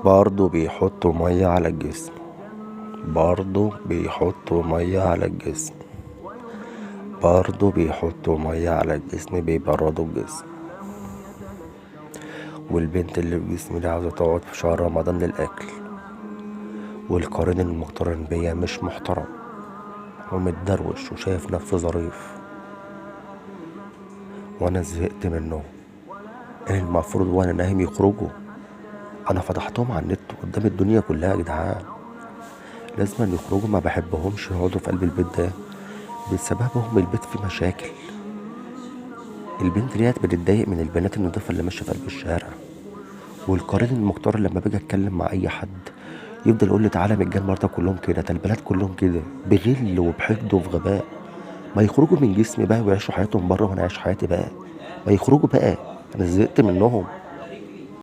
برضه بيحطوا مية على الجسم، برضه بيحطوا مية على الجسم، برضه بيحطوا مية على الجسم، بيبردوا الجسم. والبنت اللي في جسمي دي عاوزة تقعد في شهر رمضان للأكل، والقرين المقترن بيا مش محترم ومتدروش وشايف نفسه ظريف، وانا زهقت منهم. المفروض وانا نايم يخرجوا، انا فضحتهم على النت قدام الدنيا كلها يا جدعان، لازم يخرجوا. ما بحبهمش يقعدوا في قلب البيت ده، بسببهم البيت فيه مشاكل. البنت ديت بتتضايق من البنات النضيفة اللي ماشية في قلب الشارع. والقرين المقترن لما باجي اتكلم مع اي حد يفضل يقول لي تعالى من الجنة، مراتك كلهم كده، ده البنات كلهم كده، بغل وبحقد وبغباء. ما يخرجوا من جسمي بقى ويعيشوا حياتهم بره وانا اعيش حياتي بقى، ما يخرجوا بقى، انا زهقت منهم.